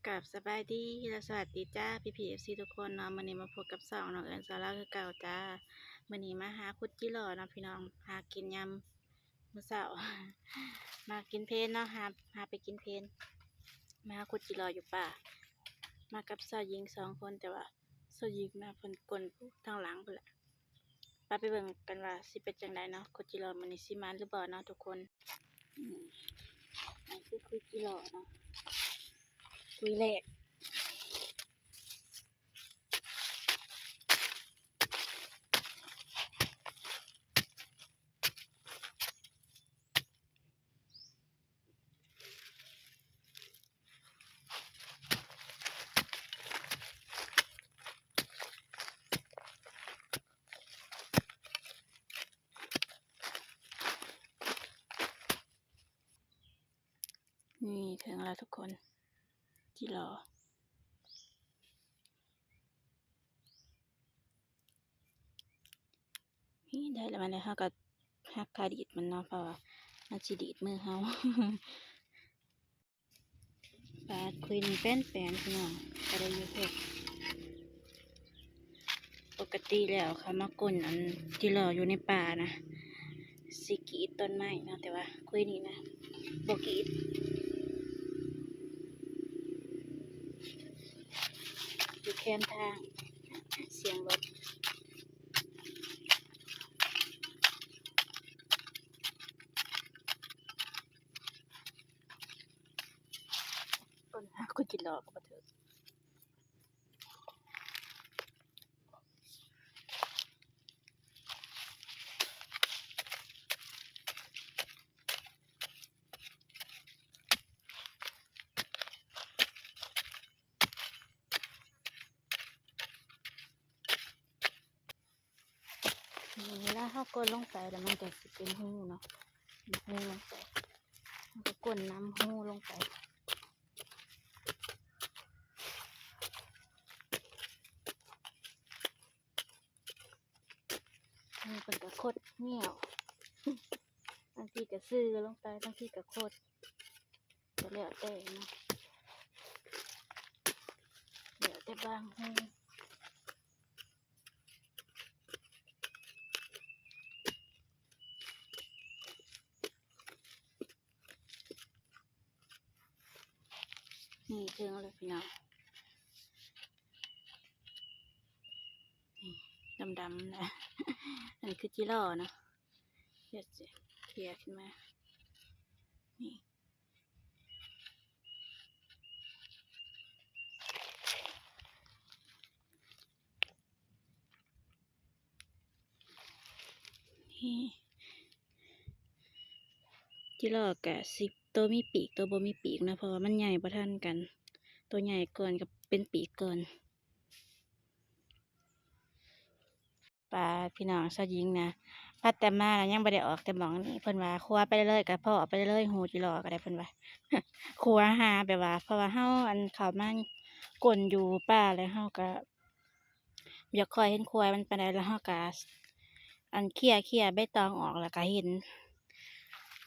ກາບສະບາຍດີ ແລະ ສະຫວັດດີຈ້າ ພີ່ໆ ເອັຟຊີ ທຸກຄົນເນາະ. ມື້ນີ້ມາພົບກັບຊ່ອງນ້ອງເອິນສາວລາວຄືເກົ່າຈ້າ. ມື້ນີ້ມາຫາຂຸດຈິຫຼໍ່ເນາະພີ່ນ້ອງ ຫາກິນຍາມມື້ເຊົ້າ ມາກິນເພນເນາະ ຫາ ຫາໄປກິນເພນ ມາຫາຂຸດຈິຫຼໍ່ຢູ່ປ່າ ມາກັບຊາວຍິງສອງຄົນ ແຕ່ວ່າຊາວຍິງນະ ເພິ່ນກົ້ນທາງຫຼັງພຸ້ນແຫຼະ. ໄປ ໄປເບິ່ງກັນວ່າຊິເປັນຈັ່ງໃດເນາະ ຂຸດຈິຫຼໍ່ມື້ນີ້ຊິໝານຫຼືບໍ່ເນາະທຸກຄົນ. ອືມ ອັນນີ້ຄືຂຸດຈິຫຼໍ່ເນາະ ຂຸດແລກ. ນີ້ເຖິງແລ້ວທຸກຄົນ ຈິຫຼໍ່. ນີ້ໄດ້ແລ້ວ ບາດນີ້ເຮົາກໍຫັກກາດີດມັນເນາະ ເພາະວ່າມັນຊິດີດມືເຮົາ. ປາດຂຸດແປ້ນໆ ພີ່ນ້ອງ ກໍໄດ້ຢູ່ເພິ່ນ. ປົກກະຕິແລ້ວເຂົາມາກົ້ນອັນຈິຫຼໍ່ຢູ່ໃນປ່ານະ ຊິກຣີດຕົ້ນໄມ້ເນາະ ແຕ່ວ່າຄຸຍນີ້ນະບໍ່ກຣີດ. ຢູ່ແຄມທາງ ສຽງລົດ ຄົ້ນຫາຂຸດຈິຫຼໍ່ກໍບໍ່ຖືກ. ນີ້ ເວລາເຮົາກົດລົງໄປແລ້ວ ມັນກໍຊິເປັນຮູເນາະ ເປັນຮູລົງໄປ ເຮົາກໍກົ້ນນຳຮູລົງໄປ. ອັນນີ້ເພິ່ນກໍຄົດແນວ ບາງທີກໍຊື່ລົງໄປ ບາງທີກໍຄົດ ກໍແລ້ວແຕ່ເນາະ ແລ້ວແຕ່ບາງຮູ. ນີ້ເຖິງແລ້ວພີ່ນ້ອງ ນີ້ດຳໆນະ ອັນນີ້ຄືຈິຫຼໍ່ເນາະ ດຽວຊິເຄຍຂຶ້ນມາ ນີ້. ນີ້ ຈິຫຼໍ່ກະຊິໂຕມີປີກ ໂຕບໍ່ມີປີກເນາະ ເພາະວ່າມັນໃຫຍ່ບໍ່ທັນກັນ ໂຕໃຫຍ່ກ່ອນກໍເປັນປີກກ່ອນ. ປາດ ພີ່ນ້ອງ ຊາວຍິງນະ ພັດແຕ່ມາແລ້ວຍັງບໍ່ໄດ້ອອກແຕ່ໝ່ອງນີ້ ເພິ່ນວ່າຄົວໄປເລື້ອຍໆ ກໍພໍ້ໄປເລື້ອຍ ຮູຈິຫຼໍ່ກໍໄດ້ ເພິ່ນວ່າ ຄົວຫາ ແບບວ່າ ເພາະວ່າເຮົາ ອັນ ເຂົ້າມາກົ້ນຢູ່ປ່າແລ້ວ ເຮົາກໍບໍ່ຄ່ອຍເຫັນຄົວມັນປານໃດ ແລ້ວເຮົາກໍ ອັນ ເຄຍ ເຄຍໃບຕອງອອກ ແລ້ວກໍເຫັນ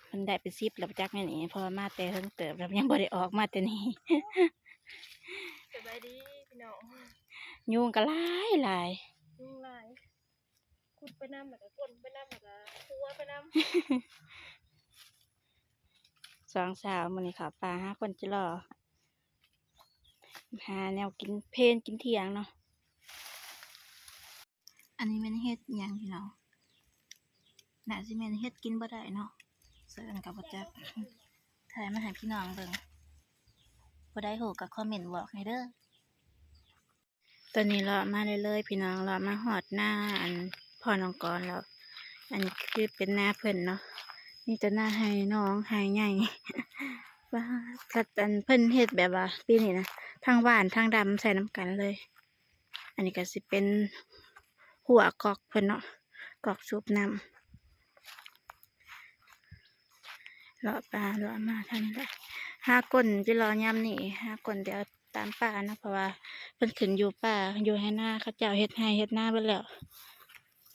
ມັນໄດ້ເປັນສິບແລ້ວ ບໍ່ຈັກແມ່ນຫຍັງ ເພາະວ່າມາແຕ່ເທິງເຕີບແລ້ວ ຍັງບໍ່ໄດ້ອອກມາແຕ່ນີ້. ສະບາຍດີພີ່ນ້ອງ ຍຸງກໍຫຼາຍໆ ຍຸງຫຼາຍ ຂຸດໄປນຳ ແລ້ວກໍກົ້ນໄປນຳ ແລ້ວກໍຄົວໄປນຳ. ສອງສາວມື້ນີ້ເຂົ້າປ່າຫາຂົນຈິຫຼໍ່ ຫາແນວກິນເພນກິນທ່ຽງເນາະ. ອັນນີ້ແມ່ນເຫັດຫຍັງພີ່ນ້ອງ? ໜ້າຊິແມ່ນເຫັດກິນບໍ່ໄດ້ເນາະ ເຊີນກໍບໍ່ຈັກ ຖ່າຍມາໃຫ້ພີ່ນ້ອງເບິ່ງ ຜູ້ໃດຮູ້ກໍຄອມເມັນບອກໃຫ້ເດີ້. ຕອນນີ້ເລາະມາເລື້ອຍໆ ພີ່ນ້ອງ ເລາະມາຮອດນາ ອັນ ພໍ່ນ້ອງກອນແລ້ວ ອັນນີ້ຄືເປັນນາເພິ່ນເນາະ ມີແຕ່ນາໄຮ່ໜອງໄຮ່ໃຫຍ່ ປາດ ຄັດ ອັນ ເພິ່ນເຮັດແບບວ່າປີນີ້ນະ ທັງຫວ່ານທັງດຳໃສ່ນຳກັນເລີຍ. ອັນນີ້ກໍຊິເປັນຮົ້ວກອກເພິ່ນເນາະ ກອກສູບນ້ຳ. ເລາະປ່າເລາະມາທາງນີ້ແຫຼະ ຫາກົ້ນຈິຫຼໍ່ຍາມນີ້ ຫາກົ້ນແຖວຕາມປ່າເນາະ ເພາະວ່າເພິ່ນຂຶ້ນຢູ່ປ່າ ຢູ່ໄຮ່ນາ ເຂົາເຈົ້າເຮັດໄຮ່ເຮັດນາເບິດແລ້ວ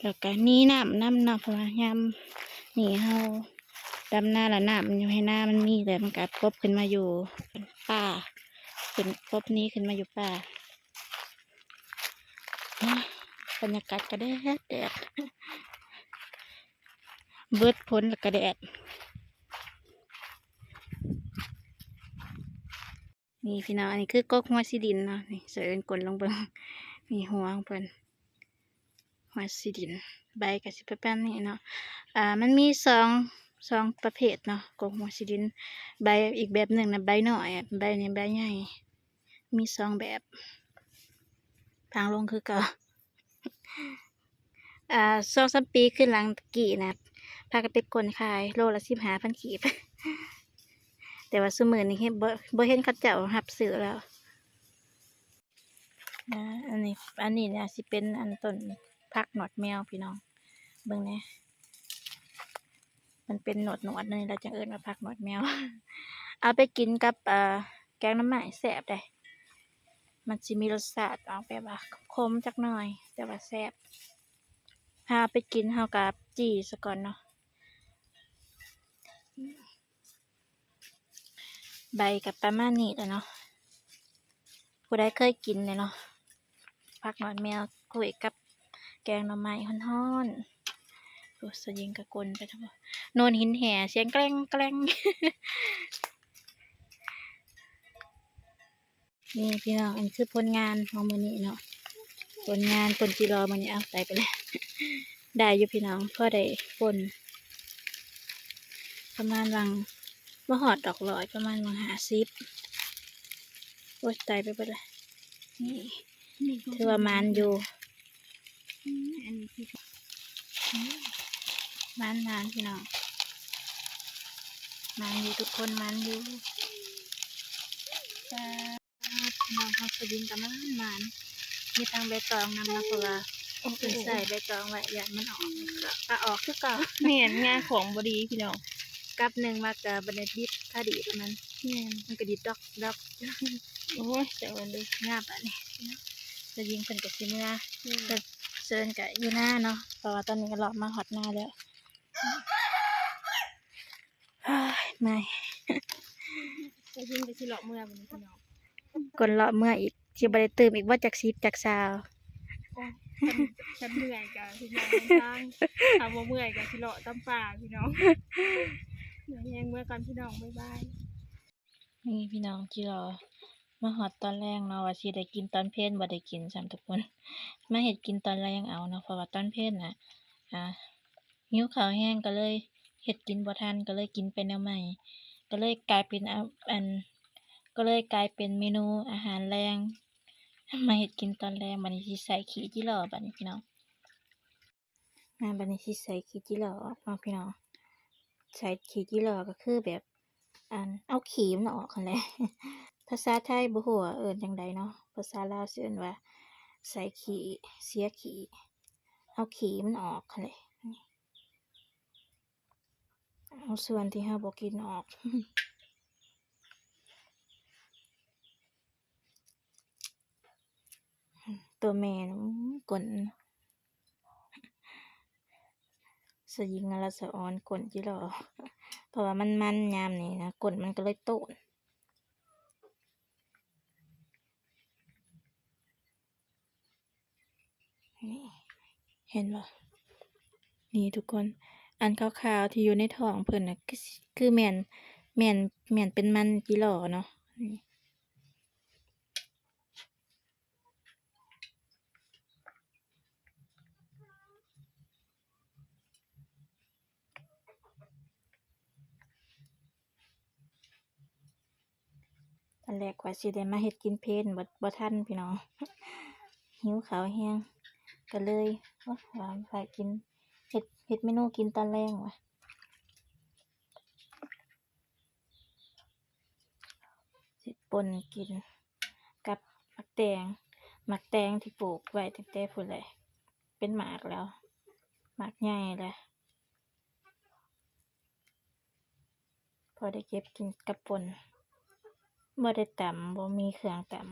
ແລ້ວກໍໜີນ້ຳນຳເນາະ ເພາະວ່າຍາມນີ້ເຮົາດຳນາແລ້ວ ນ້ຳຢູ່ໄຮ່ນາມັນມີແລ້ວ ມັນກໍກົບຂຶ້ນມາຢູ່ປ່າ. ຂຶ້ນ ຕົບໜີຂຶ້ນມາຢູ່ປ່າ. ບັນຍາກາດກະແດດແດດ ເບິດຝົນລະກະແດດ. ນີ້ພີ່ນ້ອງ ອັນນີ້ຄືກົກຫົວສີດິນເນາະ ນີ້ ສະເອີນກົ້ນລົງເບິ່ງ ນີ້ຫົວຂອງເພິ່ນ ຫົວສີດິນ ໃບກະຊິປະມານນີ້ເນາະ. ອ່າ ມັນມີສອງ ສອງປະເພດເນາະ ກົກຫົວສີດິນ ໃບອີກແບບໜຶ່ງນະ ໃບນ້ອຍ ໃບນີ້ໃບໃຫຍ່ ມີສອງແບບ ທາງລົງຄືເກົ່າ. ອ່າ ສອງສາມປີຄືນຫຼັງກີ້ນະ ພາກັນໄປກົ້ນຂາຍໂລລະສິບຫ້າພັນກີບ ແຕ່ວ່າຊຸມື້ນີ້ເຫັນ ບໍ່ ບໍ່ເຫັນເຂົາເຈົ້າຮັບຊື້ແລ້ວ. ອ່າ ອັນນີ້ ອັນນີ້ນະຊິເປັນອັນຕົ້ນຜັກໜວດແມວພີ່ນ້ອງ ເບິ່ງແດ່ ມັນເປັນໜວດໆ ນີ້ລະຈັ່ງເອີ້ນວ່າຜັກໜວດແມວ ເອົາໄປກິນກັບ ເອີ ແກງໜໍ່ໄມ້ແຊບເດ້. ມັນຊິມີລົດຊາດອອກແບບວ່າຂົມຈັກໜ່ອຍ ແຕ່ວ່າແຊບ. ເຮົາເອົາໄປກິນ ເຮົາກະຈີ່ສາກ່ອນເນາະ. ໃບກະປະມານນີ້ແຫຼະເນາະ ຜູ້ໃດເຄີຍກິນແດ່ເນາະ ຜັກໜວດແມວກຸ້ຍກັບແກງໜໍ່ໄມ້ຮ້ອນໆ. ໂອ້ ສະຍິງກະກົ້ນໄປທາງໂນ້ນ ໂນນຫີນແຫ່ ສຽງແກລ້ງແກລ້ງ. ນີ້ພີ່ນ້ອງ ອັນຄືຜົນງານຂອງມື້ນີ້ເນາະ ຜົນງານ ປົ່ນຈິລໍມື້ນີ້. ເອົາ ຕາຍໄປແລ້ວ ໄດ້ຢູ່ພີ່ນ້ອງ ພໍໄດ້ປົ່ນ ປະມານຫວ່າງ ບໍ່ຮອດດອກຮ້ອຍ ປະມານຫວ່າງຫ້າສິບ. ໂອ້ຍ ຕາຍໄປເບິດແລ້ວ. ນີ້ ນີ້ກໍ ຖືວ່າໝານຢູ່ ອືມ ອັນນີ້ຄື ໝານໆ ພີ່ນ້ອງ ໝານຢູ່ທຸກຄົນ ໝານຢູ່. ພີ່ນ້ອງ ເຮົາສະຍິງກະໝານໆ ມີທັງໃບຕອງນຳເນາະ ເພາະວ່າເພິ່ນໃສ່ໃບຕອງໄວ້ ຢ້ານມັນອອກ ກະອອກຄືເກົ່າ. ແມ່ນ ງາຂອງບໍ່ດີພີ່ນ້ອງ ກັບໜຶ່ງມາກະບັນດາດິບຄາດີດມັນ ແມ່ນ ມັນກະດິດດອກໆ. ໂອ້ຍ ຈັກແມ່ນເດີ ງາບາດນີ້ ສະຍິງເພິ່ນກະຊິເມືອ ເພິ່ນເຊີນກະຢູ່ນາເນາະ ເພາະວ່າຕອນນີ້ກະເລາະມາຮອດນາແລ້ວ. ໂອ້ຍ ເມື່ອຍ ສະຍິງກະຊິເລາະເມືອບາດນີ້ພີ່ນ້ອງ ກົ້ນເລາະເມືອອີກ ຊິບໍ່ໄດ້ຕື່ມອີກບໍ່ ຈັກສິບຈັກຊາວ. ໂອ້ຍ ຄັນ ຄັນເມື່ອຍກະຊິຍ່າງນຳທາງ ຖ້າບໍ່ເມື່ອຍກະຊິເລາະຕາມປ່າພີ່ນ້ອງ. ເມື່ອຍແຮງ ເມືອກ່ອນພີ່ນ້ອງ ບາຍບາຍ. ນີ້ພີ່ນ້ອງ ຈິລໍ ມາຮອດຕອນແລງເນາະ ວ່າຊິໄດ້ກິນຕອນເພນ ບໍ່ໄດ້ກິນຊ້ຳທຸກຄົນ ມາເຮັດກິນຕອນແລງເອົາເນາະ ເພາະວ່າຕອນເພນນະ ອ່າ ຫິວເຂົ້າແຮງ ກະເລີຍເຮັດກິນບໍ່ທັນ ກະເລີຍກິນແຕ່ໜໍ່ໄມ້ ກະເລີຍກາຍເປັນ ອາ ອັນ ກະເລີຍກາຍເປັນເມນູອາຫານແລງ ມາເຮັດກິນຕອນແລງ. ບາດນີ້ຊິໃສ່ຂີ້ຈິລໍບາດນີ້ພີ່ນ້ອງ. ມາ ບາດນີ້ຊິໃສ່ຂີ້ຈິລໍອອກເນາະພີ່ນ້ອງ ໃສ່ຂີ້ຈິລໍກະຄືແບບ ອັນ ເອົາຂີ້ມັນອອກຫັ້ນແຫຼະ ພາສາໄທບໍ່ຮູ້ວ່າເອີ້ນຈັ່ງໃດເນາະ ພາສາລາວຊິເອີ້ນວ່າໃສ່ຂີ້ ເສຍຂີ້ ເອົາຂີ້ມັນອອກຫັ້ນແຫຼະ ເອົາສ່ວນທີ່ເຮົາບໍ່ກິນອອກ. ໂຕແມ່ນະ ອື ກົ້ນ ສະຍິງອະລັດສະອອນ ກົ້ນຈິລໍ ເພາະວ່າມັນມັນຍາມນີ້ນະ ກົ້ນມັນກະເລີຍໂຕນ. ນີ້ ເຫັນບໍ່ ນີ້ທຸກຄົນ ອັນຂາວໆທີ່ຢູ່ໃນທ້ອງເພິ່ນນະ ຄື ຄືແມ່ນ ແມ່ນ ແມ່ນເປັນມັນຈິລໍເນາະ ນີ້. ຕອນແລກວ່າຊິໄດ້ມາເຮັດກິນເພນ ບໍ່ ບໍ່ທັນພີ່ນ້ອງ ຫິວເຂົ້າແຮງ ກະເລີຍ ໂອ້ຍ ວ່າໄປກິນ ເຮັດ ເຮັດເມນູກິນຕອນແລງວ່າ. ຊິປົ່ນກິນກັບໝາກແຕງ ໝາກແຕງທີ່ປູກໄວ້ຕັ້ງແຕ່ພຸ້ນແຫຼະ ເປັນໝາກແລ້ວ ໝາກໃຫຍ່ແລ້ວ ພໍໄດ້ເກັບກິນກັບປົ່ນ ບໍ່ໄດ້ຕຳ ບໍ່ມີເຄື່ອງຕຳ.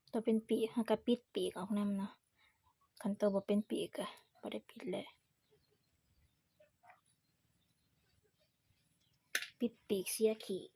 ໂຕເປັນປີກ ເຮົາກະປິດປີກອອກນຳເນາະ ຄັນໂຕບໍ່ເປັນປີກກໍບໍ່ໄດ້ປິດແຫຼະ. ປິດປີກເສຍຂີ້.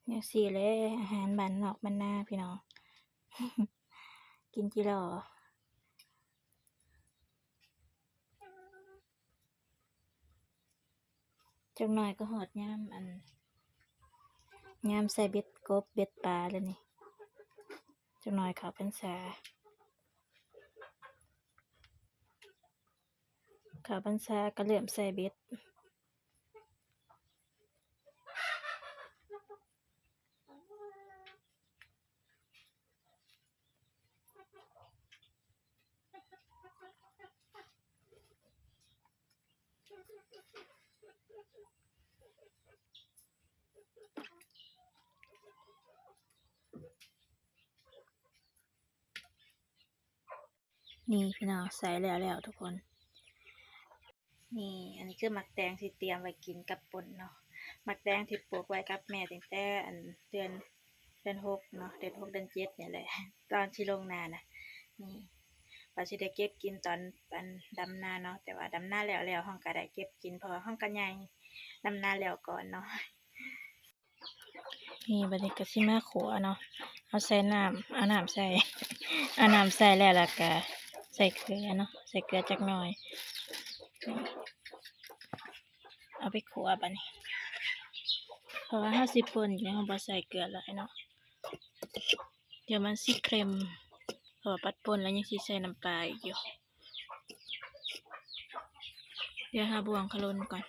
ແນວຊີ້ແຫຼະ ອາຫານບ້ານນອກບ້ານນາພີ່ນ້ອງ ກິນຈິລໍ. ຈັກໜ້ອຍກໍຮອດຍາມ ອັນ ຍາມໃສ່ເບັດກົບເບັດປາແລ້ວນີ້. ຈັກໜ້ອຍເຂົ້າພັນສາ ເຂົ້າພັນສາກໍເລີ່ມໃສ່ເບັດ. ນີ້ພີ່ນ້ອງ ໃສ່ແລ້ວໆທຸກຄົນ. ນີ້ ອັນນີ້ຄືໝາກແຕງທີ່ຕຽມໄວ້ກິນກັບປົ່ນເນາະ. ໝາກແຕງທີ່ປູກໄວ້ກັບແມ່ຕັ້ງແຕ່ ອັນ ເດືອນ ເດືອນຫົກເນາະ ເດືອນຫົກເດືອນເຈັດນີ້ແຫຼະ ຕອນຊິລົງນານະ. ນີ້ ວ່າຊິໄດ້ເກັບກິນຕອນ ອັນ ດຳນາເນາະ ແຕ່ວ່າດຳນາແລ້ວໆ ເຮົາກໍໄດ້ເກັບກິນ ເພາະວ່າເຮົາກໍຍ່າງດຳນາແລ້ວກ່ອນເນາະ. ນີ້ ບັດນີ້ກໍຊິມາຂົ້ວເນາະ ເອົາໃສ່ນ້ຳ ເອົານ້ຳໃສ່ ເອົານ້ຳໃສ່ແລ້ວ ແລ້ວກໍໃສ່ເກືອເນາະ ໃສ່ເກືອຈັກໜ້ອຍ ເອົາໄປຂົ້ວບັດນີ້ ເພາະວ່າເຮົາຊິປົ່ນຢູ່ ເຮົາບໍ່ໃສ່ເກືອຫຼາຍເນາະ ດຽວມັນຊິເຄັມ ເພາະວ່າບັດປົ່ນແລ້ວຍັງຊິໃສ່ນ້ຳປາອີກຢູ່. ດຽວຫາບ່ວງຂະຫຼົ່ນກ່ອນ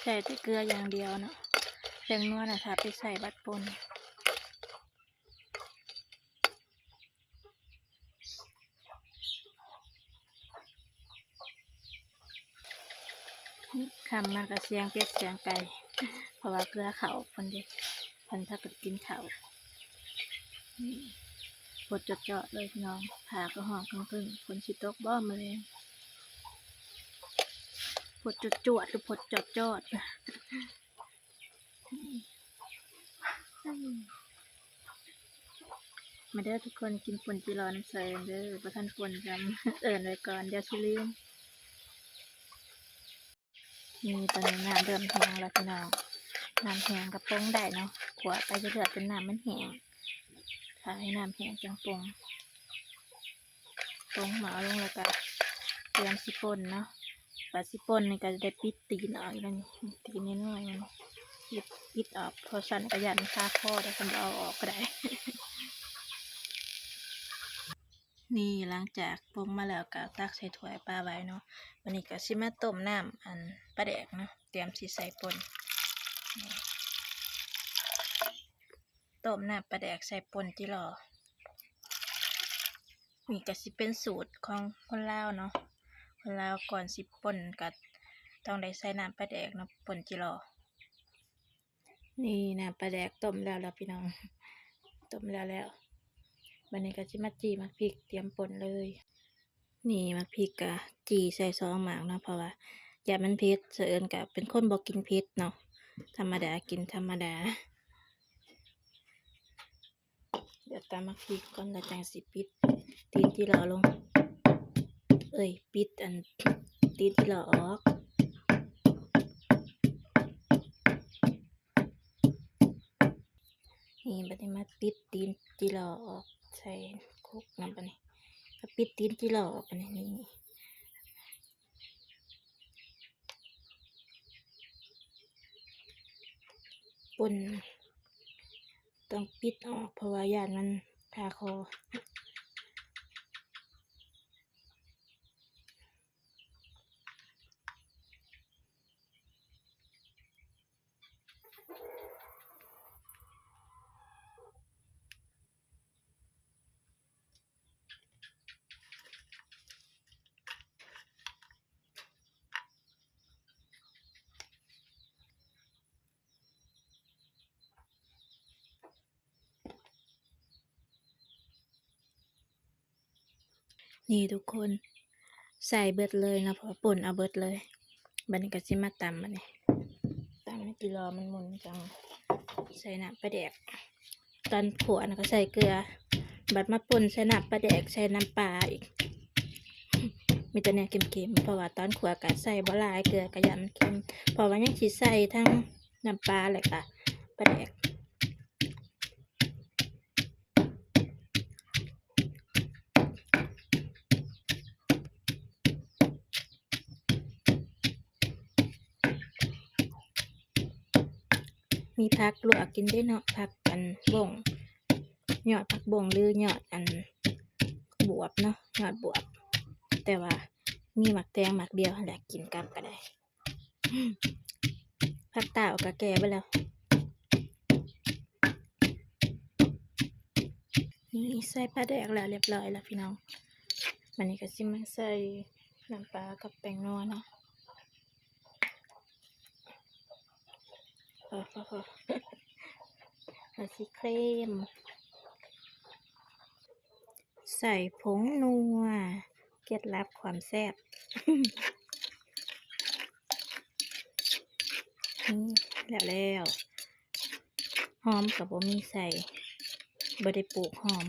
ໃສ່ແຕ່ເກືອຢ່າງດຽວເນາະ ແປ້ງນົວນະ ຖ້າໄປໃສ່ບັດປົ່ນ. ຄ່ຳມາກໍສຽງເປັດສຽງໄກ່ ເພາະວ່າເກືອເຂົ້າເພິ່ນເດ້ ເພິ່ນພາກັນກິນເຂົ້າ. ຟົດຈອດໆເລີຍພີ່ນ້ອງ ຟ້າກໍຮ້ອງຄຶ້ມໆ ຝົນຊິຕົກບໍ່ມື້ແລງ ຟົດຈອດໆ ຫຼື ຟົດຈອດໆ. ມາເດີທຸກຄົນ ກິນປົ່ນຈິລໍນຳສາວແອນເດີ ບໍ່ທັນປົ່ນຊ້ຳ ເອີ້ນໄວ້ກ່ອນ ດຽວຊິລືມ. ນີ້ ຕອນນີ້ນ້ຳເລີ່ມແຫ້ງແລ້ວພີ່ນ້ອງ ນ້ຳແຫ້ງກໍປົ່ງໄດ້ເນາະ ຂົ້ວໄປເລື້ອຍໆ ຈົນນ້ຳມັນແຫ້ງ ຖ້າໃຫ້ນ້ຳແຫ້ງຈັ່ງປົ່ງ. ປົ່ງໝໍ້ລົງແລ້ວກໍຕຽມຊິປົ່ນເນາະ ບາດຊິປົ່ນນີ້ກໍໄດ້ປິດຕີນອອກອີກແລ້ວນີ້ ຕີນນ້ອຍໆມັນ ປິດ ປິດອອກ ເພາະຊັ້ນກໍຢ້ານມັນຄາຄໍເດ້ ຄັນບໍ່ເອົາອອກກໍໄດ້. ນີ້ ຫຼັງຈາກປົ່ງມາແລ້ວກໍຕັກໃສ່ຖ້ວຍປະໄວ້ເນາະ ບາດນີ້ກໍຊິມາຕົ້ມນ້ຳ ອັນ ປາແດກເນາະ ຕຽມຊິໃສ່ປົ່ນ. ຕົ້ມນ້ຳປາແດກໃສ່ປົ່ນຈິລໍ. ນີ້ກໍຊິເປັນສູດຂອງຄົນລາວເນາະ ຄົນລາວກ່ອນຊິປົ່ນກໍຕ້ອງໄດ້ໃສ່ນ້ຳປາແດກເນາະ ປົ່ນຈິລໍ. ນີ້ ນ້ຳປາແດກຕົ້ມແລ້ວແລ້ວພີ່ນ້ອງ ຕົ້ມແລ້ວແລ້ວ ບາດນີ້ກໍຊິມາຈີ່ໝາກພິກຕຽມປົ່ນເລີຍ. ນີ້ໝາກພິກກະຈີ່ໃສ່ສອງໝາກເນາະ ເພາະວ່າຢ້ານມັນເຜັດ ສາວເອິນກະເປັນຄົນບໍ່ກິນເຜັດເນາະ ທຳມະດາ ກິນທຳມະດາ. ດຽວຕຳໝາກພິກກ່ອນ ແລ້ວຈັ່ງຊິປິດຕີນຈິລໍລົງ ເອີຍ ປິດອັນ ຕີນຈິລໍອອກ. ນີ້ ບາດນີ້ມາປິດຕີນຈິລໍອອກໃສ່ຄຸກນຳ ບາດນີ້ມາປິດຕີນຈິລໍອອກ ບາດນີ້ ນີ້ ປົ່ນ ຕ້ອງປິດອອກ ເພາະວ່າຢ້ານມັນຄາຄໍ. ນີ້ທຸກຄົນ ໃສ່ເບິດເລີຍເນາະ ເພາະວ່າປົ່ນເອົາເບິດເລີຍ. ບາດນີ້ກໍຊິມາຕຳ ບາດນີ້ຕຳໃຫ້ກິໂລມັນໝຸ່ນ ຈັ່ງໃສ່ນ້ຳປາແດກ. ຕອນຂົ້ວນະກໍໃສ່ເກືອ ບັດມາປົ່ນໃສ່ນ້ຳປາແດກ ໃສ່ນ້ຳປາອີກ ມີແຕ່ແນວເຄັມໆ ເພາະວ່າຕອນຂົ້ວກໍໃສ່ບໍ່ຫຼາຍ ເກືອກໍຢ້ານມັນເຄັມ ເພາະວ່າຍັງຊິໃສ່ທັງນ້ຳປາ ແລ້ວກໍປາແດກ. ມີຜັກລວກກິນເດ້ເນາະ ຜັກອັນບົ້ງ ຍອດຜັກບົ້ງ ຫຼືຍອດອັນບວບເນາະ ຍອດບວບ ແຕ່ວ່າມີໝາກແຕງໝາກດຽວຫັ້ນແຫຼະ ກິນກັບກໍໄດ້. ຜັກເຕົ້າກໍແກ່ເບິດແລ້ວ. ນີ້ໃສ່ປາແດກແລ້ວ ຮຽບຮ້ອຍແລ້ວພີ່ນ້ອງ. ບາດນີ້ກໍຊິມາໃສ່ນ້ຳປາກັບແປ້ງນົວເນາະ. ພໍໆໆ ກໍຊິເຄຣມ. ໃສ່ຜົງນົວ ເຄັດລັບຄວາມແຊບ. ນີ້ ແລ້ວໆ ຫອມກໍບໍ່ມີໃສ່ ບໍ່ໄດ້ປູກຫອມ.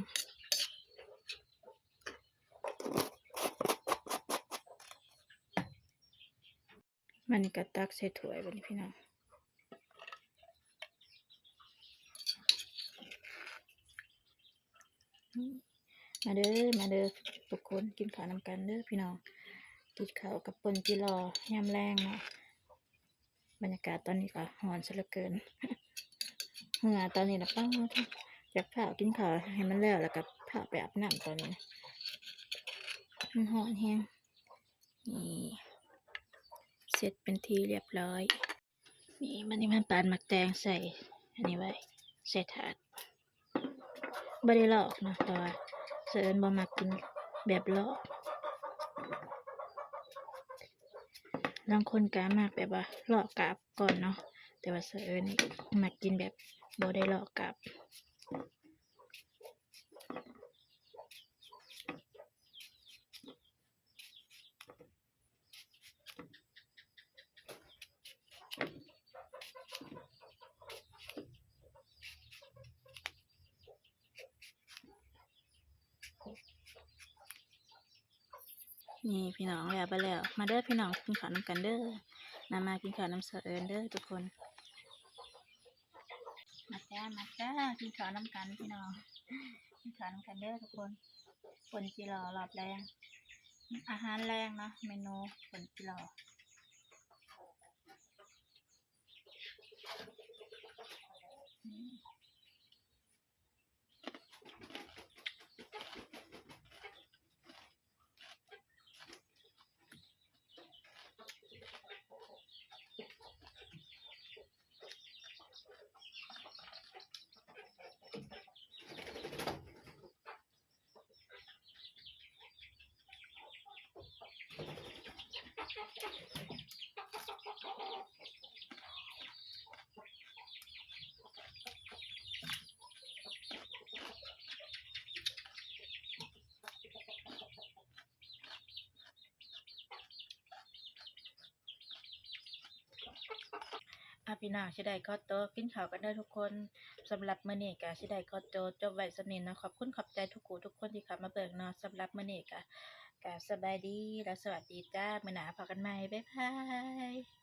ບາດນີ້ກໍຕັກໃສ່ຖ້ວຍ ບາດນີ້ພີ່ນ້ອງ. ມາເດີ ມາເດີທຸກຄົນ ກິນເຂົ້ານຳກັນເດີພີ່ນ້ອງ. ກິນເຂົ້າກັບປົ່ນຈິລໍຍາມແລງເນາະ. ບັນຍາກາດຕອນນີ້ກໍຮ້ອນຊະເຫຼືອເກີນ ເຫື່ອຕອນນີ້ນະ ປາດ ຢາກຟ້າວກິນເຂົ້າໃຫ້ມັນແລ້ວ ແລ້ວກໍຟ້າວໄປອາບນ້ຳຕອນນີ້ນະ ມັນຮ້ອນແຮງ. ນີ້ ເສັດເປັນທີ່ຮຽບຮ້ອຍ. ນີ້ ບາດນີ້ມາປາດໝາກແຕງໃສ່ອັນນີ້ໄວ້ ໃສ່ຖາດ. ບໍ່ໄດ້ລອກເນາະ ເພາະວ່າສາວເອິນບໍ່ມັກກິນແບບລອກ. ລາງຄົນກໍມັກແບບວ່າລອກກາບກ່ອນເນາະ ແຕ່ວ່າສາວເອິນນີ້ມັກກິນແບບບໍ່ໄດ້ລອກກາບ. ນີ້ພີ່ນ້ອງ ແລ້ວໄປແລ້ວ ມາເດີພີ່ນ້ອງ ກິນເຂົ້ານຳກັນເດີ. ມາ ມາກິນເຂົ້ານຳສາວເອິນເດີທຸກຄົນ. ມາຈ້າ ມາຈ້າ ກິນເຂົ້ານຳກັນພີ່ນ້ອງ ກິນເຂົ້ານຳກັນເດີທຸກຄົນ. ປົ່ນຈິລໍລອບແລງ ອາຫານແລງເນາະ ເມນູປົ່ນຈິລໍ. ອ່າ ພີ່ນ້ອງ ຊິໄດ້ຂໍໂຕກິນເຂົ້າກັນເດີທຸກຄົນ. ສຳລັບມື້ນີ້ກໍຊິໄດ້ຂໍໂຕຈົບໄວ້ສ່ຳນີ້ເນາະ. ຂອບຄຸນຂອບໃຈທຸກຜູ້ທຸກຄົນທີ່ເຂົ້າມາເບິ່ງເນາະ. ສຳລັບມື້ນີ້ກໍ ກໍສະບາຍດີ ແລະ ສະຫວັດດີຈ້າ. ມື້ໜ້າພໍ້ກັນໃໝ່. ບາຍບາຍ.